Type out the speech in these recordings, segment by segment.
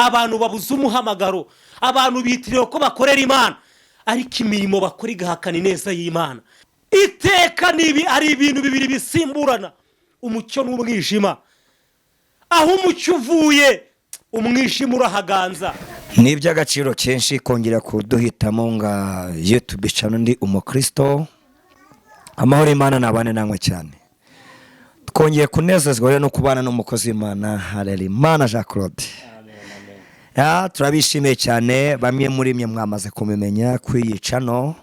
Abantu babuze umuhamagaro, abantu bitiriwe ko bakorera Imana, ariko imirimo bakora igahakana ineza y'Imana. Iteka nibi ari ibintu bibiri bisimburana, umucyo n'umwijima. Aho umucyo uvuye, umwijima urahaganza. Ni iby'agaciro kenshi kongera kuduhitamo nga YouTube channel Ndi Umukristo. Amahoro y'Imana nabane namwe cyane. Twongeye kunezezwa rero no kubana n'umukozi w'Imana Harerimana Jean Claude. Ya, turabishimiye cyane. Bamwe muri mwe mwamaze kumumenya kuri iyi channel.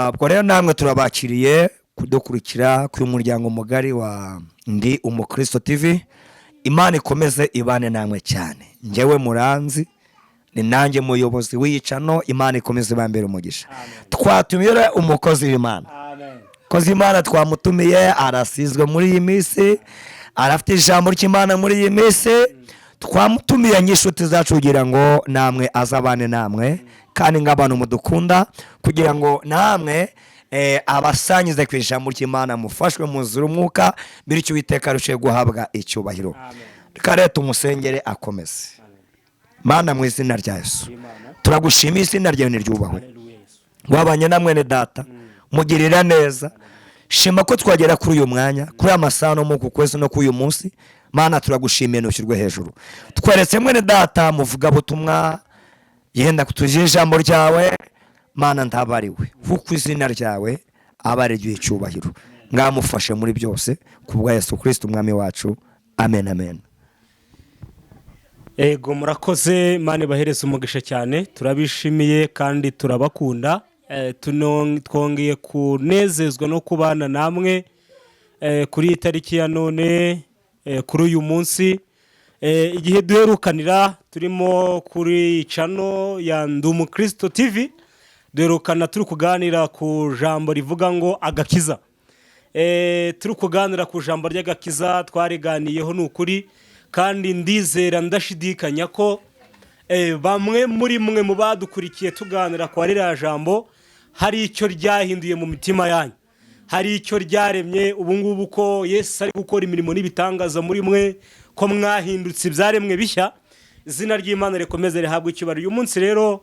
Ubwo rero namwe turabakiriye kudukurikira kuri muryango mugari wa Ndi Umukristo TV. Imana ikomeze ibane namwe cyane. Njyewe muranzi, ni nanjye muyobozi w'iyi channel. Imana ikomeze ibambere umugisha. Twatumire umukozi w'Imana. Umukozi w'Imana twamutumiye, arasizwe muri iyi minsi, arafite ijambo ry'Imana muri iyi minsi. Twamutumiye nk'inshuti zacu kugira ngo namwe azabane namwe, kandi nk'abantu mudukunda, kugira ngo namwe abasangize ku ijambo ry'Imana, mufashwe muzure umwuka, bityo Uwiteka arusheho guhabwa icyubahiro. Reka rero tumusengere akomeze. Mana, mu izina rya Yesu turagushimiye, izina ryawe niryubahwe. Wabanye na mwene data, mugirira neza. Shima ko twagera kuri uyu mwanya, kuri aya masaha, no mu ku kwezi, no kuri uyu munsi. Mana, turagushimiye, ntushyirwe hejuru. Tweretse mwene data muvugabutumwa yenda kutujya ijambo ryawe. Mana, ntabariwe, kuko izina ryawe aba ari ryo icyubahiro. Mwamufashe muri byose, ku bwa Yesu Kirisiti umwami wacu. Amen, amen. Ego, murakoze. Imana ibahereze umugisha cyane. Turabishimiye kandi turabakunda. Twongeye kunezezwa no kubana namwe kuri iyi tariki ya none, kuri uyu munsi. Igihe duherukanira turimo kuri channel ya Ndi Umukristo TV, duherukana turi kuganira ku jambo rivuga ngo agakiza. Turi kuganira ku jambo ry'agakiza, twariganiyeho ni ukuri, kandi ndizera ndashidikanya ko bamwe muri mwe mu badukurikiye tuganira kwa ririya jambo, hari icyo ryahinduye mu mitima yanyu, hari icyo ryaremye ubu ngubu, ko Yesu ari gukora imirimo n'ibitangaza muri mwe, ko mwahindutse ibyaremwe bishya. Izina ry'Imana rikomeze rihabwe icyubahiro. Uyu munsi rero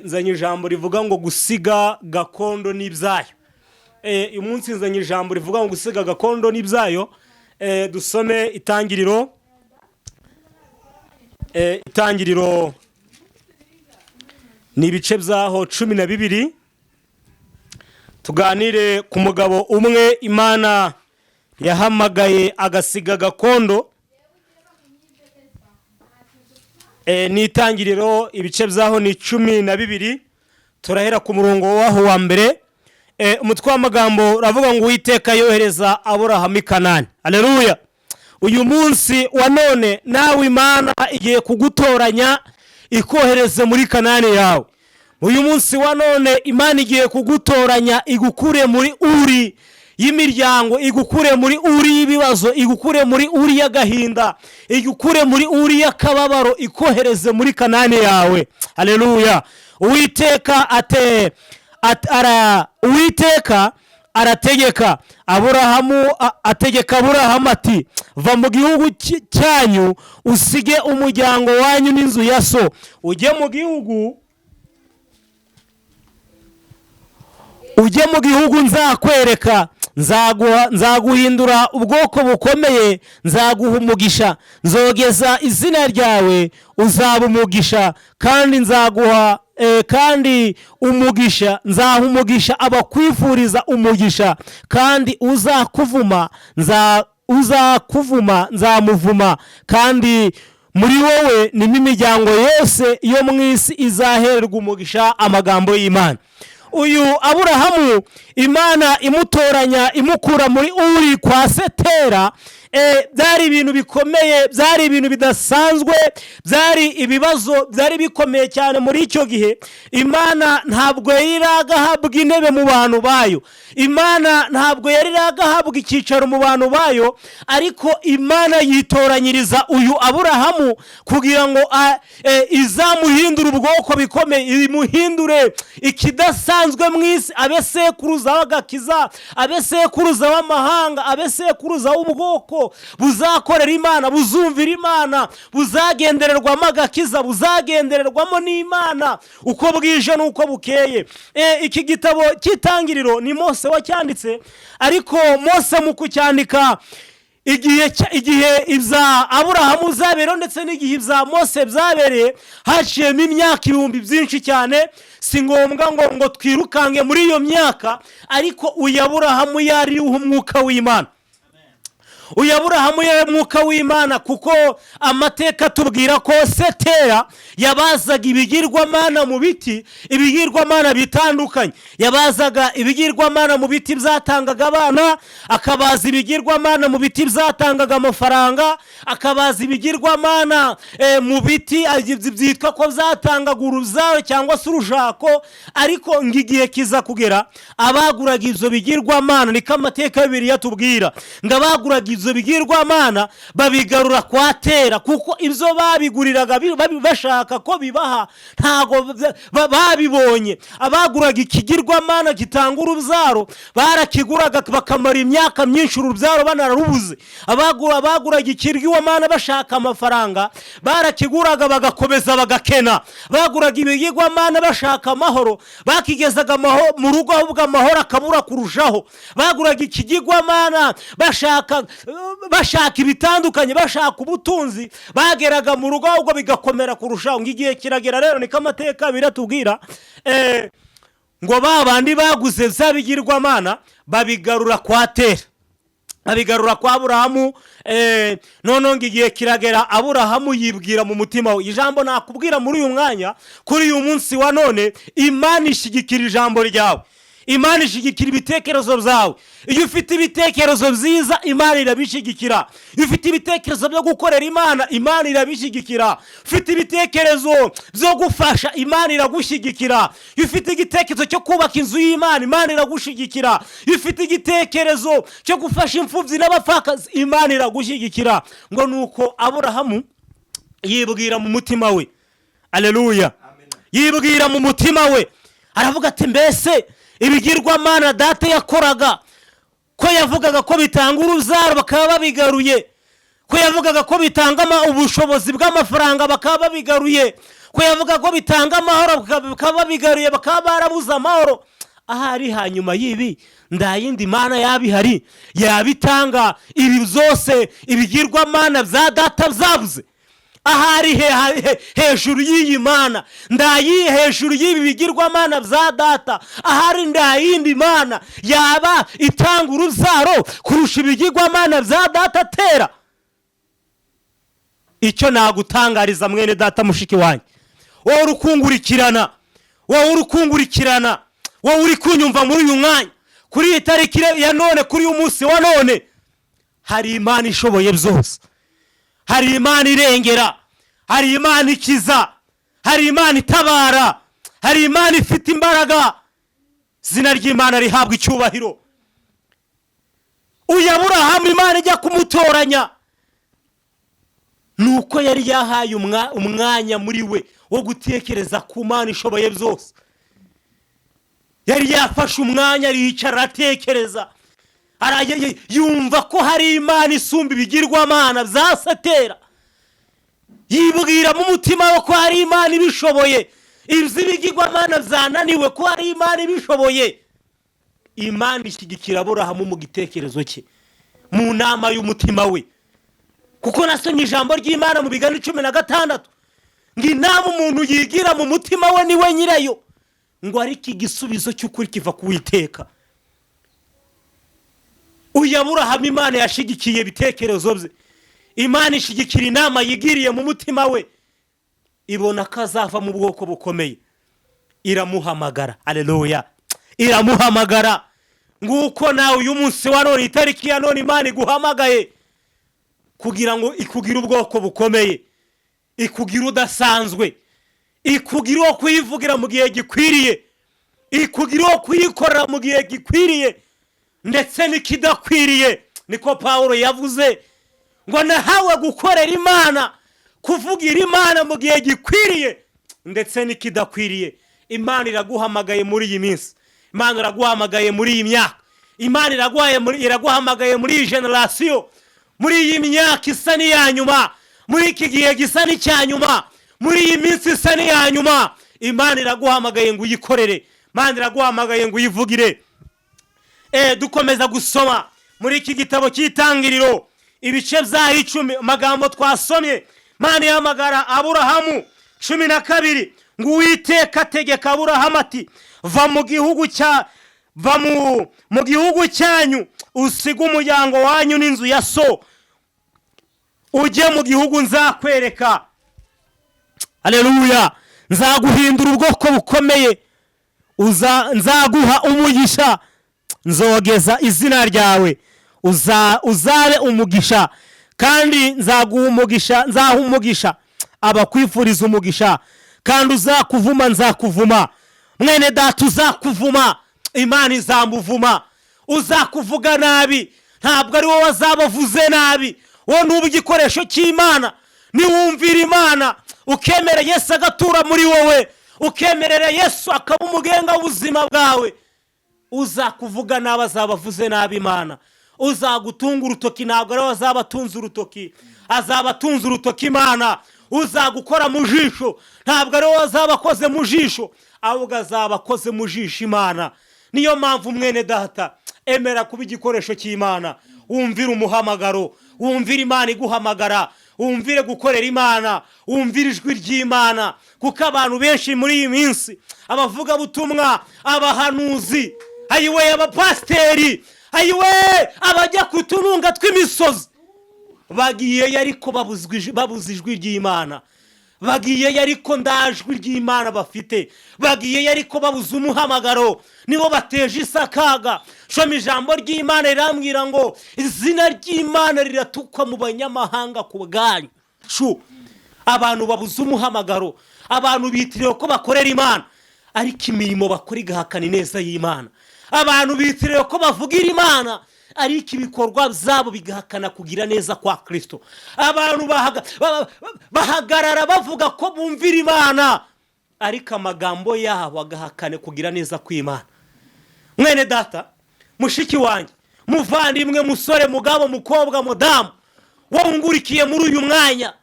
nzanye ijambo rivuga ngo gusiga gakondo n'ibyayo. Uyu munsi nzanye ijambo rivuga ngo gusiga gakondo n'ibyayo. Dusome Itangiriro. Itangiriro ni ibice byaho 12. Tuganire ku mugabo umwe Imana yahamagaye agasiga gakondo. Ni Itangiriro, ibice byaho ni 12. Turahera ku murongo waho wa mbere. Umutwe w'amagambo uravuga ngo Uwiteka yohereza Aburahamu i Kanani. Aleluya! Uyu munsi wa none nawe Imana igiye kugutoranya ikohereze muri Kanani yawe. Uyu munsi wa none Imana igiye kugutoranya igukure muri Uri y'imiryango, igukure muri Uri y'ibibazo, igukure muri Uri y'agahinda, igukure muri Uri y'akababaro, ikohereze muri Kanani yawe. Haleluya! Uwiteka ate at, ara Uwiteka arategeka Aburahamu, ategeka Aburahamu ati: "Va mu gihugu cyanyu, usige umuryango wanyu n'inzu ya so, ujye mu gihugu nzakwereka. Nzaguhindura ubwoko bukomeye, nzaguha umugisha, nzogeza izina ryawe, uzaba umugisha, kandi nzaguha kandi umugisha, nzaha umugisha abakwifuriza umugisha, kandi uzakuvuma nzamuvuma, kandi muri wowe nimo imiryango yose yo mu isi izahererwa umugisha." Amagambo y'Imana. Uyu Aburahamu, Imana imutoranya imukura muri Uri kwa Setera, byari ibintu bikomeye, byari ibintu bidasanzwe, byari ibibazo byari bikomeye cyane muri icyo gihe. Imana ntabwo yari iragahabwa intebe mu bantu bayo, Imana ntabwo yari iragahabwa icyicaro mu bantu bayo, ariko Imana yitoranyiriza uyu Aburahamu kugira ngo izamuhindure ubwoko bikomeye, imuhindure ikidasanzwe mu isi, abe sekuruza. sekuruza w'agakiza, abe sekuruza w'amahanga, abe sekuruza w'ubwoko buzakorera Imana, buzumvira Imana, buzagendererwamo agakiza, buzagendererwamo n'Imana uko bwije n'uko bukeye. Iki gitabo cy'Itangiriro ni Mose wacyanditse, ariko Mose mu kucyandika, igihe ibya Aburahamu zabereho ndetse n'igihe ibya Mose byabereye, haciyemo imyaka ibihumbi byinshi cyane. Si ngombwa ngo twirukange muri iyo myaka, ariko uyu Aburahamu yariho umwuka w'Imana. Uyu Aburahamu yari umwuka w'Imana, kuko amateka atubwira ko Setera yabazaga ibigirwamana mu biti, ibigirwamana bitandukanye. Yabazaga ibigirwamana mu biti byatangaga abana, akabaza ibigirwamana mu biti byatangaga amafaranga, akabaza ibigirwamana mu biti byitwa ko byatangaga urubyaro cyangwa se urushako. Ariko ngo igihe kiza kugera, abaguraga ibyo bigirwamana, niko amateka Bibiliya atubwira, ngo abaguraga ibyo bigirwamana babigarura kwa Tera, kuko ibyo babiguriraga bashaka ko bibaha ntago babibonye. Abaguraga ikigirwamana gitanga urubyaro barakiguraga bakamara imyaka myinshi urubyaro banararubuze. Abaguraga ikigirwamana bashaka amafaranga barakiguraga bagakomeza bagakena. Baguraga ibigirwamana bashaka amahoro, bakigezaga mu rugo ahubwo amahoro akabura kurushaho. Baguraga ikigirwamana bashaka ibitandukanye, bashaka ubutunzi, bageraga mu rugo ahubwo bigakomera kurushaho. Ngo igihe kiragera rero, niko amateka biratubwira, ngo ba bandi baguze bya bigirwamana babigarura kwa Tera, babigarura kwa Aburahamu. Noneho ngo igihe kiragera, Aburahamu yibwira mu mutima we. Ijambo nakubwira muri uyu mwanya, kuri uyu munsi wa none: Imana ishyigikira ijambo ryawe, Imana ishyigikira ibitekerezo byawe. Iyo ufite ibitekerezo byiza, Imana irabishyigikira. Iyo ufite ibitekerezo byo gukorera Imana, Imana irabishyigikira. Ufite ibitekerezo byo gufasha, Imana iragushyigikira. Iyo ufite igitekerezo cyo kubaka inzu y'Imana, Imana iragushyigikira. Iyo ufite igitekerezo cyo gufasha imfubyi n'abapfakazi, Imana iragushyigikira. Ngo ni uko Aburahamu yibwira mu mutima we, aleluya, yibwira mu mutima we aravuga ati: "Mbese ibigirwamana data yakoraga, ko yavugaga ko bitanga urubyaro bakaba babigaruye, ko yavugaga ko bitanga ubushobozi bw'amafaranga bakaba babigaruye, ko yavugaga ko bitanga amahoro bakaba babigaruye, bakaba barabuze amahoro, ahari hanyuma y'ibi nta yindi mana yaba ihari yabitanga ibi byose ibigirwamana bya data byabuze? Ahari hejuru y'iyi mana ndayi, hejuru y'ibi bigirwamana bya data, ahari nta yindi mana yaba itanga urubyaro kurusha ibigirwamana bya data Tera?" Icyo nagutangariza, mwene data, mushiki wanjye, wowe uri kungurikirana, wowe uri kungurikirana, wowe uri kunyumva muri uyu mwanya, kuri iyi tariki ya none, kuri uyu munsi wa none, hari Imana ishoboye byose, hari Imana irengera, hari Imana ikiza, hari Imana itabara, hari Imana ifite imbaraga. Izina ry'Imana rihabwa icyubahiro. Uyu Aburahamu, Imana ijya kumutoranya, ni uko yari yahaye umwanya muri we wo gutekereza ku Mana ishoboye byose. Yari yafashe umwanya, aricara, aratekereza, yumva ko hari Imana isumba ibigirwamana bya Satera. Yibwira mu mutima we ko hari Imana ibishoboye, iby'ibigirwamana byananiwe, ko hari Imana ibishoboye. Imana ishyigikira Aburahamu mu gitekerezo cye, mu nama y'umutima we, kuko nasomye ijambo ry'Imana mu Migani 16 ngo inama umuntu yigira mu mutima we niwe nyirayo, ngo ariko igisubizo cy'ukuri kiva ku Witeka. Uyu Aburahamu, Imana yashigikiye ibitekerezo bye, Imana ishyigikira inama yigiriye mu mutima we, ibona ko azava mu bwoko bukomeye, iramuhamagara. Aleluya, iramuhamagara. Nguko nawe uyu munsi wa none, itariki ya none, Imana iguhamagaye kugira ngo ikugire ubwoko bukomeye, ikugire udasanzwe, ikugire uwo kuyivugira mu gihe gikwiriye, ikugire uwo kuyikorera mu gihe gikwiriye ndetse n'ikidakwiriye. Niko Paul yavuze ngo: "Nahawe gukorera Imana, kuvugira Imana mu gihe gikwiriye ndetse n'ikidakwiriye." Imana iraguhamagaye muri iyi minsi. Imana iraguhamagaye muri iyi myaka, Imana iraguhamagaye muri iyi generasiyo, muri iyi myaka isa n'iya nyuma, muri iki gihe gisa n'icya nyuma, muri iyi minsi isa n'iya nyuma. Imana iraguhamagaye ngo uyikorere, Imana iraguhamagaye ngo uyivugire. Dukomeza gusoma muri iki gitabo cy'Itangiriro, ibice byaho 10, amagambo twasomye. Imana ihamagara Aburahamu, 12, ngo: "Uwiteka ategeka Aburahamu ati: Va mu gihugu cya va mu gihugu cyanyu, usige umuryango wanyu n'inzu ya so, ujye mu gihugu nzakwereka." Aleluya! "Nzaguhindura ubwoko bukomeye, nzaguha umugisha, nzogeza izina ryawe, uzabe umugisha, kandi nzaguha umugisha, nzaha umugisha abakwifuriza umugisha, kandi uzakuvuma nzakuvuma." Mwene data, uzakuvuma Imana izamuvuma. Uzakuvuga nabi ntabwo ari wowe azaba avuze nabi, wowe nuba igikoresho cy'Imana. Niwumvira Imana, ukemera Yesu agatura muri wowe, ukemerera Yesu akaba umugenga w'ubuzima bwawe, uzakuvuga nabi azaba avuze nabi Imana. Uzagutunga urutoki ntabwo ariwe azaba atunze urutoki, azaba atunze urutoki Imana. Uzagukora mu jisho ntabwo ariwe azaba akoze mu jisho, ahubwo azaba akoze mu jisho Imana. Niyo mpamvu, mwene data, emera kuba igikoresho cy'Imana, wumvire umuhamagaro, wumvire Imana iguhamagara, wumvire gukorera Imana, wumvire ijwi ry'Imana. Kuko abantu benshi muri iyi minsi, abavugabutumwa, abahanuzi, ayiwe, abapasiteri, ayiwe, abajya ku tununga tw'imisozi, bagiyeyo ariko babuze ijwi ry'Imana. Bagiyeyo ariko nta jwi ry'Imana bafite. Bagiyeyo ariko babuze umuhamagaro. Nibo bateje isi akaga. Shoma ijambo ry'Imana rirambwira ngo izina ry'Imana riratukwa mu banyamahanga ku bwanyu. Shu abantu babuze umuhamagaro, abantu bitiriwe ko bakorera Imana ariko imirimo bakora igahakana ineza y'Imana, abantu bitiriwe ko bavugira Imana ariko ibikorwa byabo bigahakana kugira neza kwa Kirisito, abantu bahagarara bavuga ko bumvira Imana ariko amagambo yabo agahakane kugira neza kw'Imana. Mwene data, mushiki wanjye, muvandimwe, musore, mugabo, mukobwa, mudamu wungurikiye muri uyu mwanya,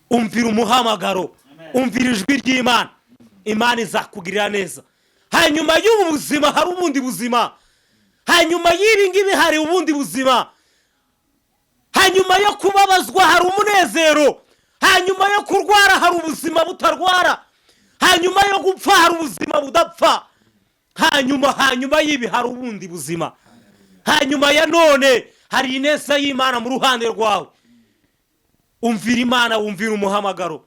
umvira umuhamagaro, umvira ijwi ry'Imana, Imana izakugirira neza. Hanyuma y'ubu buzima hari ubundi buzima. Hanyuma y'ibi ngibi hari ubundi buzima. Hanyuma yo kubabazwa hari umunezero. Hanyuma yo kurwara hari ubuzima butarwara. Hanyuma yo gupfa hari ubuzima budapfa. Hanyuma y'ibi hari ubundi buzima. Hanyuma ya none hari ineza y'Imana mu ruhande rwawe. Umvira Imana, wumvira umuhamagaro.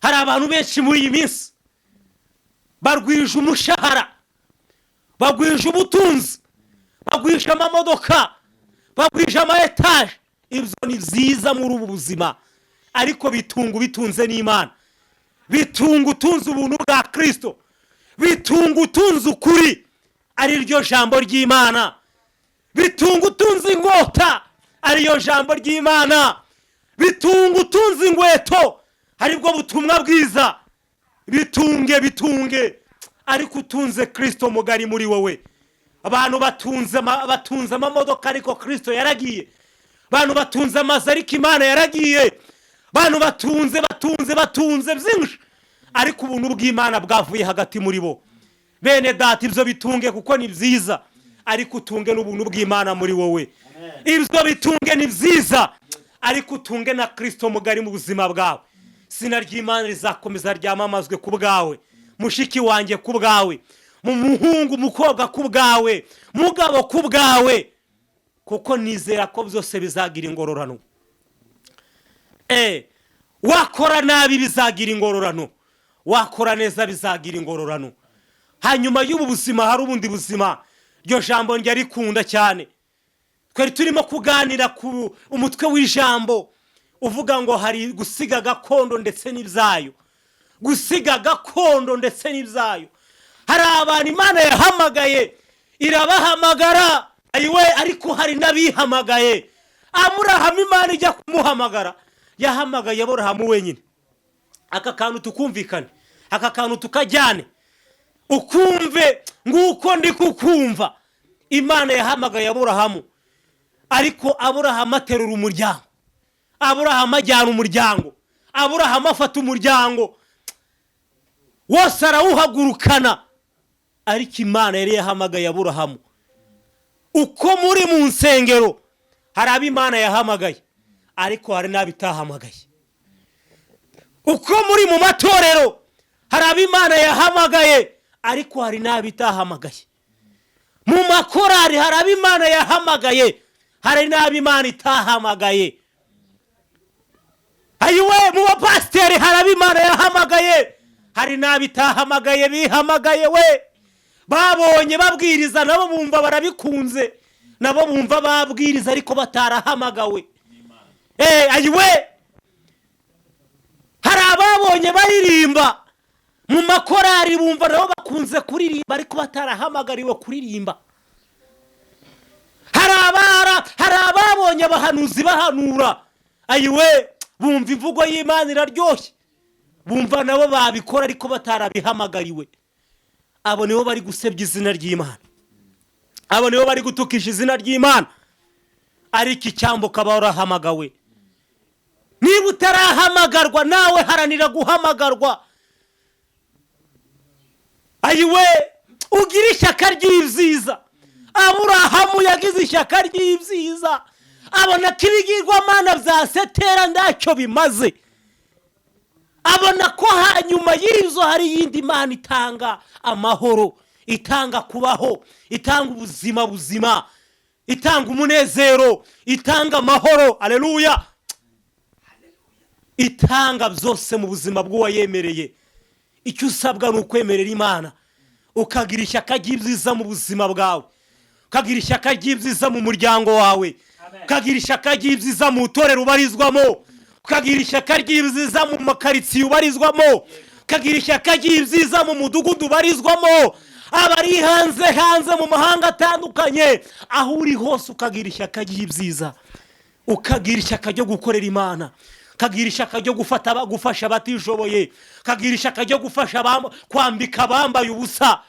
Hari abantu benshi muri iyi minsi barwije umushahara, bagwije ubutunzi, bagwije amamodoka, bagwije ama etaje. Ibyo ni byiza muri ubu buzima, ariko bitunga ubitunze n'Imana, bitunga utunze ubuntu bwa Kirisito, bitunga utunze ukuri ari ryo jambo ry'Imana, bitunga utunze inkota ariyo jambo ry'Imana, bitunga utunze inkweto aribwo butumwa bwiza. Bitunge, bitunge, ariko utunze Kirisito mugari muri wowe. Abantu batunze amamodoka ariko Kirisito yaragiye. Abantu batunze amazu ariko Imana yaragiye. Abantu batunze, batunze, batunze byinshi ariko ubuntu bw'Imana bwavuye hagati muri bo. Bene data, ibyo bitunge kuko ni byiza, ariko utunge n'ubuntu bw'Imana muri wowe. Ibyo bitunge ni byiza, ariko utunge na Kirisito mugari mu buzima bwawe. Izina ry'Imana rizakomeza ryamamazwe ku bwawe, mushiki wanjye, ku bwawe, mu muhungu, mukobwa, ku bwawe, mugabo, ku bwawe, kuko nizera ko byose bizagira ingororano. Wakora nabi bizagira ingororano, wakora neza bizagira ingororano. Hanyuma y'ubu buzima hari ubundi buzima. Iryo jambo njya rikunda cyane. Twari turimo kuganira ku umutwe w'ijambo uvuga ngo hari gusiga gakondo ndetse n'ibyayo. Gusiga gakondo ndetse n'ibyayo. Hari abantu Imana yahamagaye, irabahamagara, ayiwe, ariko hari n'abihamagaye. Aburahamu, Imana ijya kumuhamagara, yahamagaye Aburahamu wenyine. Aka kantu tukumvikane, aka kantu tukajyane. Ukumve nguko ndi kukumva. Imana yahamagaye Aburahamu, ariko Aburahamu aterura umuryango, Aburahamu ajyana umuryango, Aburahamu afata umuryango wose arawuhagurukana, ariko Imana yari yahamagaye Aburahamu. Uko muri mu nsengero hari abo Imana yahamagaye, ariko hari n'abo itahamagaye. Uko muri mu matorero hari abo Imana yahamagaye, ariko hari n'abo itahamagaye. Mu makorari hari abo Imana yahamagaye, hari n'abo Imana itahamagaye. Ayiwe, mu bapasiteri hari abo Imana yahamagaye, hari n'abo itahamagaye. Bihamagaye we, babonye babwiriza nabo bumva barabikunze, nabo bumva babwiriza ariko batarahamagawe. Ayiwe, hari ababonye baririmba mu makorari bumva nabo bakunze kuririmba ariko batarahamagariwe kuririmba. Hari ababonye abahanuzi bahanura, ayiwe, bumva imvugo y'Imana iraryoshye, bumva nabo babikora ariko batarabihamagariwe. Abo nibo bari gusebya izina ry'Imana, abo nibo bari gutukisha izina ry'Imana. Ariko icyambu ukaba warahamagawe. Niba utarahamagarwa nawe haranira guhamagarwa. Ayiwe, ugira ishyaka ry'ibyiza. Aburahamu yagize ishyaka ry'ibyiza, abona ko ibigirwamana bya setera ntacyo bimaze, abona ko hanyuma y'ibyo hari iyindi mana itanga amahoro, itanga kubaho, itanga ubuzima buzima, itanga umunezero, itanga amahoro, aleluya, itanga byose mu buzima bw'uwayemereye. Icyo usabwa ni ukwemerera Imana, ukagira ishyaka ry'ibyiza mu buzima bwawe, ukagira ishyaka ry'ibyiza mu muryango wawe, ukagira ishyaka ry'ibyiza mu itorero ubarizwamo, ukagira ishyaka ry'ibyiza mu makaritsiye ubarizwamo, ukagira ishyaka ry'ibyiza mu mudugudu ubarizwamo, abari hanze hanze mu mahanga atandukanye, aho uri hose ukagira ishyaka ry'ibyiza, ukagira ishyaka ryo gukorera Imana, ukagira ishyaka ryo gufasha abatishoboye, ukagira ishyaka ryo gufasha kwambika abambaye ubusa.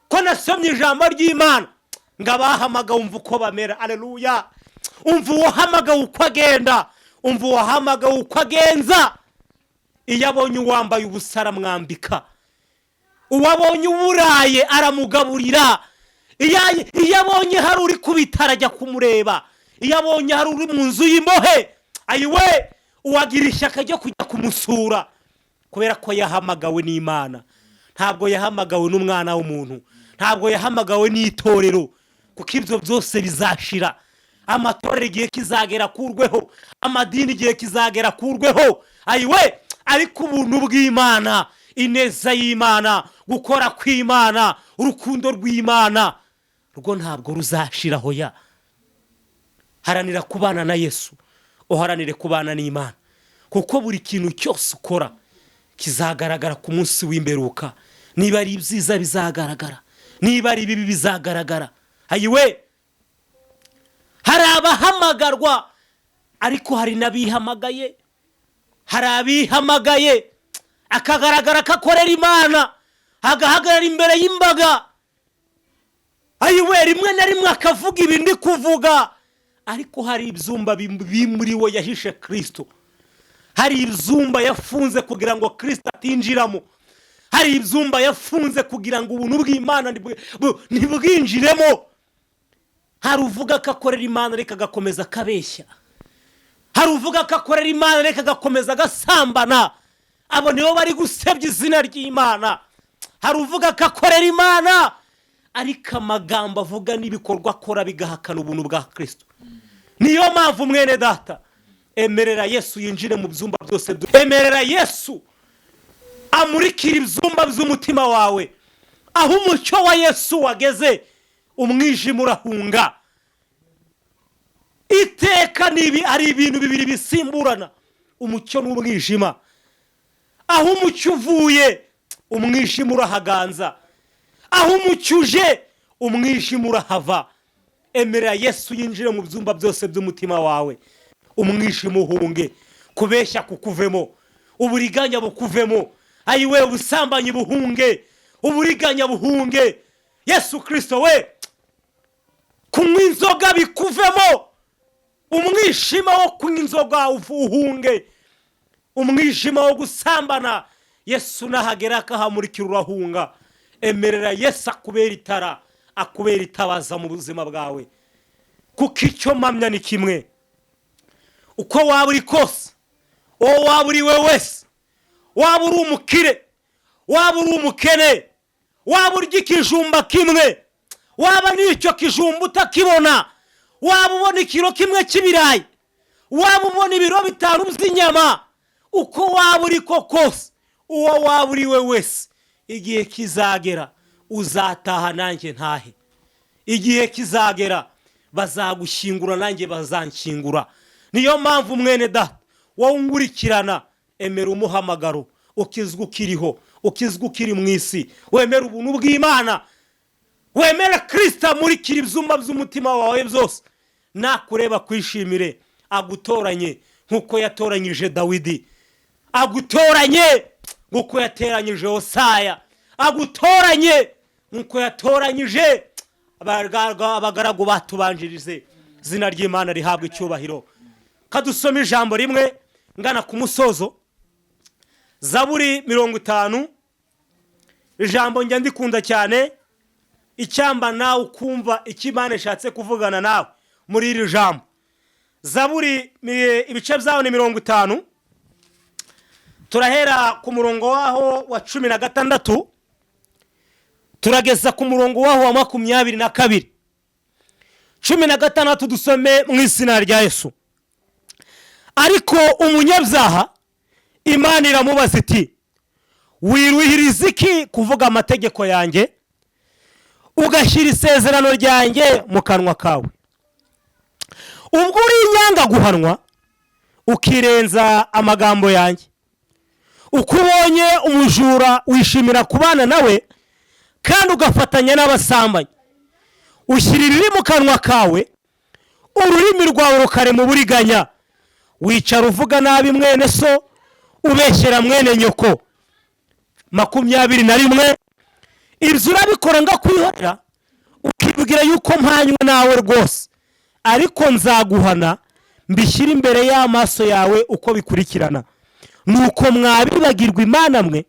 Ko nasomye ijambo ry'Imana ngo abahamagawe umva uko bamera, aleluya. Umva uwahamagawe uko agenda, umva uwahamagawe uko agenza. Iyo abonye uwambaye ubusa aramwambika, uwabonye uburaye aramugaburira, iyo abonye hari uri ku bitaro ajya kumureba, iyo abonye hari uri mu nzu y'imbohe, ayiwe, uwagira ishyaka ryo kujya kumusura, kubera ko yahamagawe n'Imana. Ntabwo yahamagawe n'umwana w'umuntu, ntabwo yahamagawe n'itorero, kuko ibyo byose bizashira. Amatorero igihe kizagera akurweho, amadini igihe kizagera akurweho, ayiwe. Ariko ubuntu bw'Imana, ineza y'Imana, gukora kw'Imana, urukundo rw'Imana rwo ntabwo ruzashiraho. Ya haranira kubana na Yesu, uharanire kubana n'Imana, kuko buri kintu cyose ukora kizagaragara ku munsi w'imperuka. Niba ari ibyiza bizagaragara, niba ari ibibi bizagaragara. Ayiwe, hari abahamagarwa ariko hari n'abihamagaye. Hari abihamagaye akagaragara ko akorera Imana, agahagarara imbere y'imbaga, ayiwe, rimwe na rimwe akavuga ibi ndi kuvuga, ariko hari ibyumba biri muri we yahishe Kristo, hari ibyumba yafunze kugira ngo Kristo atinjiramo, hari ibyumba yafunze kugira ngo ubuntu bw'Imana ntibwinjiremo. Hari uvuga ko akorera Imana ariko agakomeza akabeshya, hari uvuga ko akorera Imana ariko agakomeza agasambana. Abo nibo bari gusebya izina ry'Imana. Hari uvuga ko akorera Imana ariko amagambo avuga n'ibikorwa akora bigahakana ubuntu bwa Kristo. Niyo mpamvu mwene data, emerera Yesu yinjire mu byumba byose, emerera Yesu amurikira ibyumba by'umutima wawe. Aho umucyo wa Yesu wageze umwijima urahunga. Iteka nibi ari ibintu bibiri bisimburana, umucyo n'umwijima. Aho umucyo uvuye umwijima urahaganza, aho umucyo uje umwijima urahava. Emerera Yesu yinjire mu byumba byose by'umutima wawe, umwijima uhunge, kubeshya kukuvemo, uburiganya bukuvemo, ayiwe, ubusambanyi buhunge, Uburiganya buhunge. Yesu Kirisito we, kunywa inzoga bikuvemo. Umwijima wo kunywa inzoga uhunge. Umwijima wo gusambana, Yesu nahagera akahamurikira urahunga. Emerera Yesu akubera itara, akubera itabaza mu buzima bwawe. Kuko icyo mpamya ni kimwe: uko waba uri kose, uwo waba uri we wese, waba uri umukire, waba uri umukene, waba urya ikijumba kimwe, waba n'icyo kijumba utakibona, waba ubona ikiro kimwe cy'ibirayi, waba ubona ibiro 5 by'inyama, uko waba uri ko kose, uwo waba uri we wese, igihe kizagera uzataha nanjye ntahe. Igihe kizagera bazagushyingura nanjye bazanshyingura. Niyo mpamvu mwene data wowe ungurikirana, emera umuhamagaro, ukizwa ukiriho, ukizwa ukiri mu isi, wemera ubuntu bw'Imana, wemera Kirisito amurikira ibyumba by'umutima wawe byose. Nakureba kwishimire, agutoranye nk'uko yatoranyije Dawidi, agutoranye nk'uko yateranyije Hosaya, agutoranye nk'uko yatoranyije abagaragu batubanjirize. Izina ry'Imana rihabwa icyubahiro. Kadusoma ijambo rimwe ngana ku musozo. Zaburi 50, ijambo njya ndikunda cyane, icyamba nawe ukumva icyo Imana ishatse kuvugana nawe muri iri jambo. Zaburi ibice byaho ni 50, turahera ku murongo waho wa 16 turageza ku murongo waho wa 22. 16 dusome mu izina rya Yesu. Ariko umunyabyaha Imana iramubaza iti: wiruhiriza iki kuvuga amategeko yanjye, ugashyira isezerano ryanjye mu kanwa kawe? Ubwo uri inyanga guhanwa, ukirenza amagambo yanjye. Uko ubonye umujura wishimira kubana nawe, kandi ugafatanya n'abasambanyi. Ushyira ibiri mu kanwa kawe, ururimi rwawe rukarema uburiganya. Wicara uvuga nabi mwene so, ubeshyera mwene nyoko. 21, ibyo urabikora ngakwihorera, ukibwira yuko mpanywe nawe rwose, ariko nzaguhana mbishyire imbere y'amaso yawe uko bikurikirana. Nuko mwabibagirwa Imana mwe,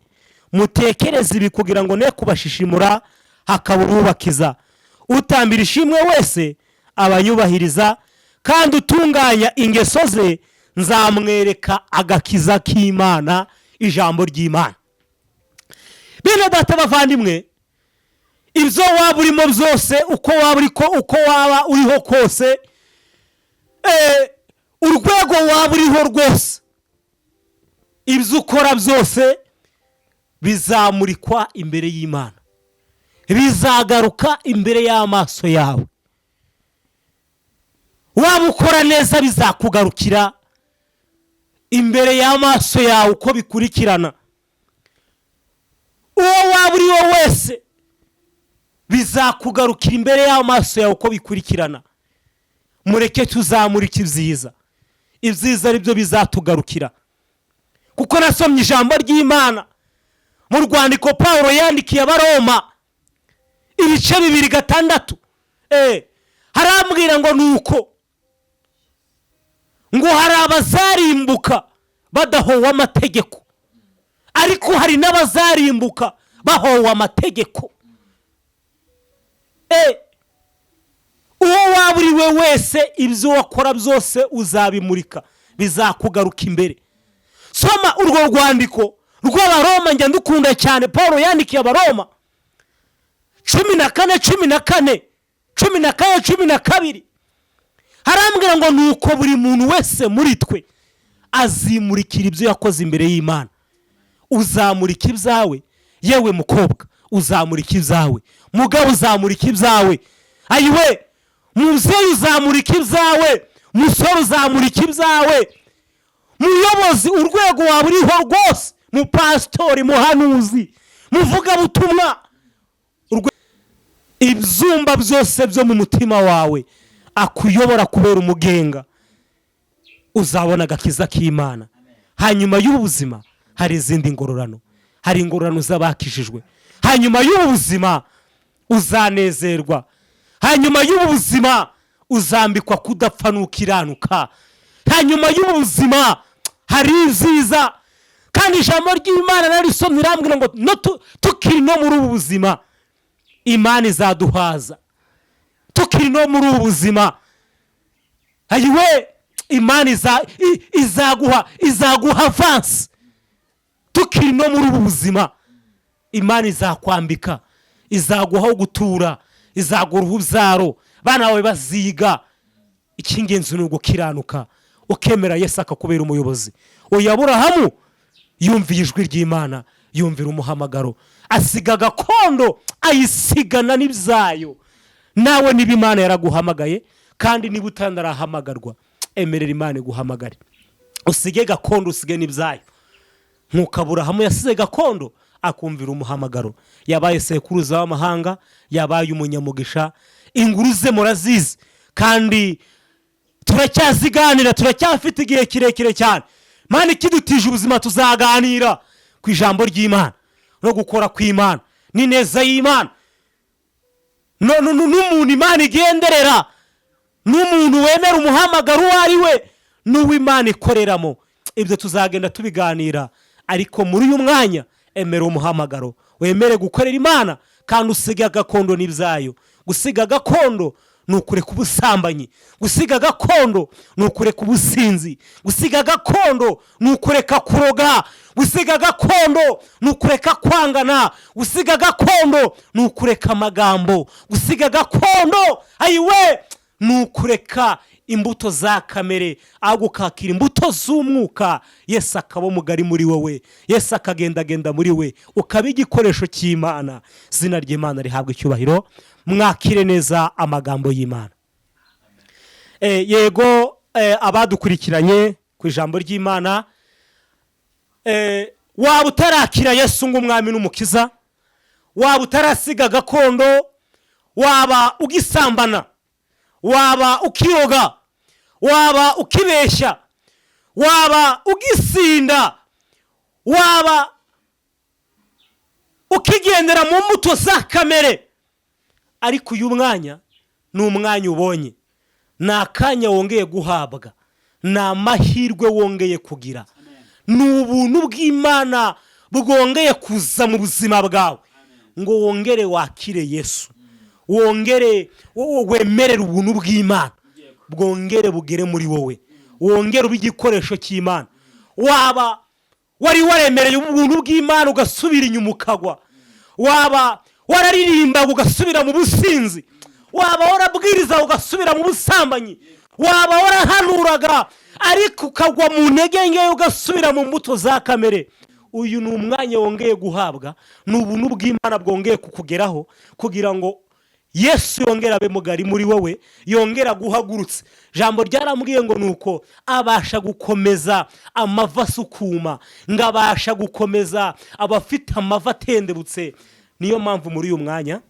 mutekereze ibi kugira ngo ne kubashishimura hakaba urubakiza. Utambira ishimwe wese abanyubahiriza, kandi utunganya ingeso ze nzamwereka agakiza k'Imana. Ijambo ry'Imana. Bene data bavandimwe, ibyo waba urimo byose, uko waba uri ko, uko waba uriho kose, urwego waba uriho rwose, ibyo ukora byose bizamurikwa imbere y'Imana, bizagaruka imbere y'amaso yawe. Waba ukora neza bizakugarukira imbere y'amaso yawe uko bikurikirana. Uwo waba uri we wese bizakugarukira imbere y'amaso yawe uko bikurikirana. Mureke tuzamurike ibyiza, ibyiza ari byo bizatugarukira. Kuko nasomye ijambo ry'Imana mu rwandiko Pawulo yandikiye Abaroma ibice 2:6, harambwira ngo nuko ngo hari abazarimbuka badahowe amategeko, ariko hari n'abazarimbuka bahowe amategeko. Uwo waba uri we wese, ibyo wakora byose uzabimurika, bizakugaruka imbere. Soma urwo rwandiko rw'Abaroma, njya ndukunda cyane. Paul yandikiye Abaroma 14 14 14 12, harambwira ngo nuko buri muntu wese muri twe azimurikira ibyo yakoze imbere y'Imana. Uzamurika ibyawe, yewe mukobwa, uzamurika ibyawe, mugabo uzamurika ibyawe, ayiwe mubyeyi uzamurika ibyawe, musore uzamurika ibyawe, muyobozi urwego waba uriho rwose, mupasitori, muhanuzi, muvugabutumwa, ibyumba byose byo mu mutima wawe akuyobora kubera umugenga, uzabona agakiza k'Imana. Hanyuma y'ubuzima hari izindi ngororano, hari ingororano z'abakijijwe. Hanyuma y'ubu buzima uzanezerwa, hanyuma y'ubu buzima uzambikwa kudapfa n'ukiranuka, hanyuma y'ubu buzima hari ibyiza. Kandi ijambo ry'Imana narisomye irambwira ngo no tukiri no muri ubu buzima Imana izaduhaza, tukiri no muri ubu buzima ayiwe Imana izaguha avansi, tukiri no muri ubu buzima Imana izakwambika, izaguha aho gutura, izaguha urubyaro, abana bawe baziga. Icy'ingenzi ni ugukiranuka ukemera Yesu akakubera umuyobozi. Uyu Aburahamu yumviye ijwi ry'Imana, yumvira umuhamagaro, asiga gakondo ayisigana n'ibyayo. Nawe niba Imana yaraguhamagaye, kandi niba utanarahamagarwa, emerera Imana iguhamagare, usige gakondo usige n'ibyayo. Nk'uko Aburahamu yasize gakondo akumvira umuhamagaro, yabaye sekuruza w'amahanga, yabaye umunyamugisha. Inguru ze murazizi kandi turacyaziganira, turacyafite igihe kirekire cyane. Imana ikidutije ubuzima tuzaganira ku ijambo ry'Imana no gukora kw'Imana n'ineza y'Imana n'umuntu Imana igenderera, n'umuntu wemera umuhamagaro uwo ari we n'uwo Imana ikoreramo. Ibyo tuzagenda tubiganira, ariko muri uyu mwanya emera umuhamagaro, wemere gukorera Imana kandi usige gakondo n'ibyayo. Gusiga gakondo ni ukureka ubusambanyi, gusiga gakondo ni ukureka ubusinzi, gusiga gakondo ni ukureka kuroga, gusiga gakondo ni ukureka kwangana, gusiga gakondo ni ukureka amagambo, gusiga gakondo ayiwe ni ukureka imbuto za kamere, ahubwo ukakira imbuto z'umwuka. Yesu akaba mugari muri wowe, Yesu akagendagenda muri we, ukaba igikoresho cy'Imana. Izina ry'Imana rihabwa icyubahiro. Mwakire neza amagambo y'Imana. Yego, abadukurikiranye ku ijambo ry'Imana, waba utarakira Yesu ng'umwami n'umukiza, waba utarasiga gakondo, waba ugisambana, waba ukiroga, waba ukibeshya, waba ugisinda, waba ukigendera mu mbuto za kamere, ariko uyu mwanya ni umwanya ubonye, ni akanya wongeye guhabwa, ni amahirwe wongeye kugira, ni ubuntu bw'Imana bwongeye kuza mu buzima bwawe ngo wongere wakire Yesu, wongere wemerere ubuntu bw'Imana bwongere bugere muri wowe, wongere ube igikoresho cy'Imana. Waba wari waremereye ubuntu bw'Imana ugasubira inyuma ukagwa, waba wararirimbaga ugasubira mu businzi, waba warabwiriza ugasubira mu busambanyi, waba warahanuraga ariko ukagwa mu ntege nke ugasubira mu mbuto za kamere, uyu ni umwanya wongeye guhabwa, ni ubuntu bw'Imana bwongeye kukugeraho kugira ngo Yesu yongere abe mugari muri wowe, yongere aguhagurutse. Ijambo ryarambwiye ngo nuko abasha gukomeza amavi asukuma, ngo abasha gukomeza abafite amavi atendebutse. Niyo mpamvu muri uyu mwanya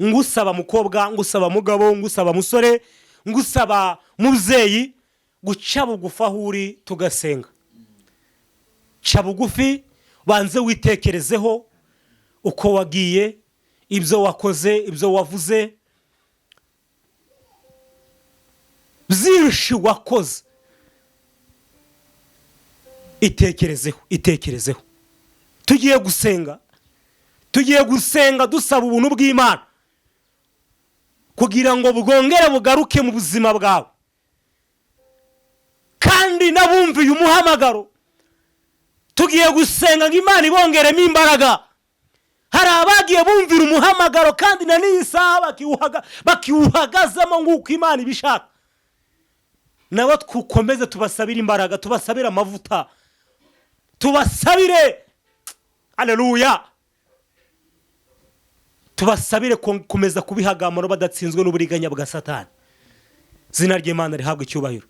ngusaba mukobwa, ngusaba mugabo, ngusaba musore, ngusaba mubyeyi guca bugufi aho uri tugasenga. Ca bugufi, banze witekerezeho uko wagiye, ibyo wakoze, ibyo wavuze, byinshi wakoze. Itekerezeho, itekerezeho. Tugiye gusenga, tugiye gusenga dusaba ubuntu bw'Imana kugira ngo bwongere bugaruke mu buzima bwawe. Kandi n'abumviye umuhamagaro tugiye gusenga ngo Imana ibongeremo imbaraga. Hari abagiye bumvira umuhamagaro kandi na n'iyi saha bakiwuhagazemo nk'uko Imana ibishaka, nabo twukomeze tubasabire imbaraga, tubasabire amavuta, tubasabire haleluya, tubasabire gukomeza kubihagamaro badatsinzwe n'uburiganya bwa Satani. Izina ry'Imana rihabwa icyubahiro.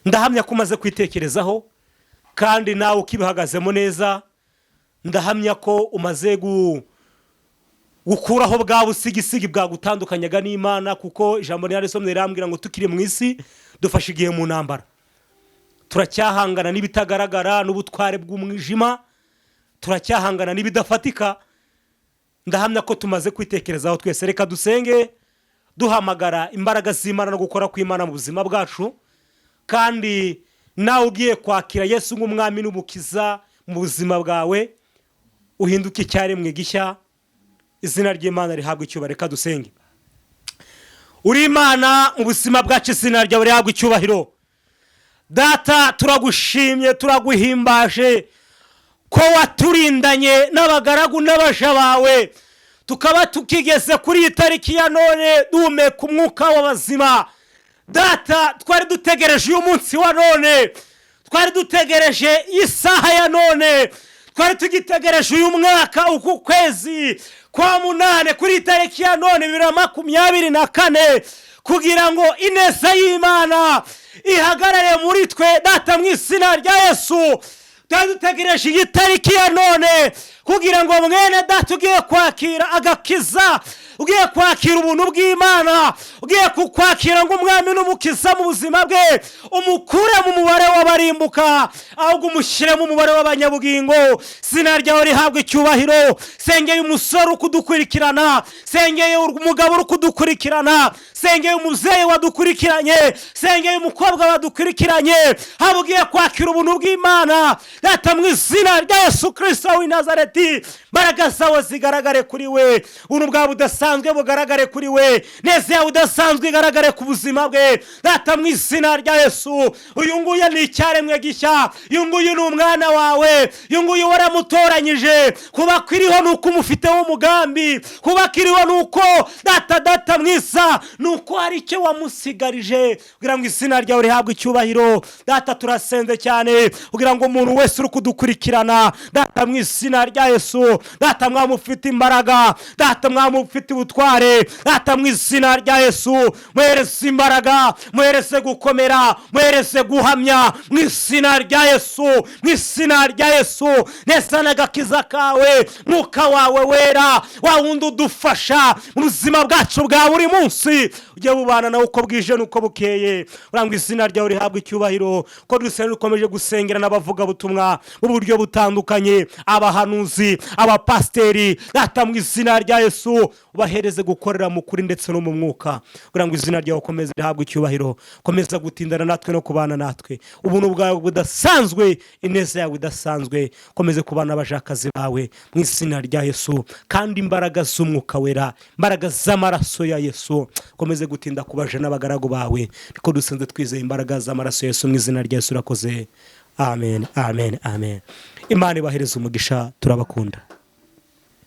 Ndahamya ko umaze kwitekerezaho kandi nawe ukibihagazemo neza. Ndahamya ko umaze gukuraho bwa busigisigi bwagutandukanyaga n'Imana, kuko ijambo rya rirambwira ngo tukiri mu isi dufashe igihe mu ntambara, turacyahangana n'ibitagaragara n'ubutware bw'umwijima, turacyahangana n'ibidafatika. Ndahamya ko tumaze kwitekerezaho twese. Reka dusenge duhamagara imbaraga z'Imana no gukora kw'Imana mu buzima bwacu. Kandi nawe ugiye kwakira Yesu nk'Umwami n'Umukiza mu buzima bwawe, uhinduke icyaremwe gishya, izina ry'Imana rihabwa icyubahiro. Reka dusenge. Uri Imana mu buzima bwacu, izina ryawe rihabwa icyubahiro. Data, turagushimye, turaguhimbaje ko waturindanye n'abagaragu n'abaja bawe, tukaba tukigeze kuri iyi tariki ya none duhumeka umwuka w'abazima. Data, twari dutegereje uyu munsi wa none, twari dutegereje isaha ya none, twari tugitegereje uyu mwaka, uku kwezi kwa munane, kuri iyi tariki ya none 2024, kugira ngo ineza y'Imana ihagarare muri twe. Data, mu izina rya Yesu, twari dutegereje iyi tariki ya none kugira ngo mwene data ugiye kwakira agakiza, ugiye kwakira ubuntu bw'Imana, ugiye kukwakira ngo Umwami n'Umukiza mu buzima bwe, umukure mu mubare w'abarimbuka, ahubwo umushyire mu mubare w'abanyabugingo. Izina ryawe rihabwa icyubahiro. Sengeye umusore uri kudukurikirana, sengeye umugabo uri kudukurikirana, sengeye umubyeyi wadukurikiranye, sengeye umukobwa wadukurikiranye, haba ugiye kwakira ubuntu bw'Imana. Data, mu izina rya Yesu Kirisito w'i Nazareti, imbaraga zawe zigaragare kuri we, ubuntu bwawe budasanzwe bugaragare kuri we, neza yawe udasanzwe igaragare ku buzima bwe. Data, mu izina rya Yesu, uyu nguyu ni icyaremwe gishya, uyu nguyu ni umwana wawe, uyu nguyu waramutoranyije. Kuba kiriho ni uko umufiteho umugambi, kuba kiriho ni uko, data, data mwiza, ni uko hari icyo wamusigarije, kugira ngo izina ryawe rihabwe icyubahiro. Data, turasenze cyane kugira ngo umuntu wese uri kudukurikirana, data, mu izina rya Yesu, data mwami ufite imbaraga, data mwami ufite ubutware, data, mu izina rya Yesu, muhereze imbaraga, muhereze gukomera, muhereze guhamya, mu izina rya Yesu, mu izina rya Yesu. Neza n'agakiza kawe, Mwuka wawe Wera, wa wundi udufasha mu buzima bwacu bwa buri munsi, ujye bubana nawe uko bwije n'uko bukeye, kugira ngo izina ryawe rihabwe icyubahiro. Ko dusenga, dukomeje gusengera n'abavugabutumwa mu buryo butandukanye, abahanuzi, abapasiteri, data, mu izina rya Yesu, ubahereze gukorera mu kuri ndetse no mu mwuka, kugira ngo izina ryawe ukomeze rihabwe icyubahiro. Komeza gutindana natwe no kubana natwe, ubuntu bwawe budasanzwe, ineza yawe idasanzwe, komeze kubana n'abajakazi bawe mu izina rya Yesu. Kandi imbaraga z'Umwuka Wera, imbaraga z'amaraso ya Yesu, komeze gutinda kubaja n'abagaragu bawe. Niko dusenze twizeye imbaraga z'amaraso ya Yesu, mu izina rya Yesu. Urakoze. Amen, amen, amen. Imana ibahereze umugisha, turabakunda.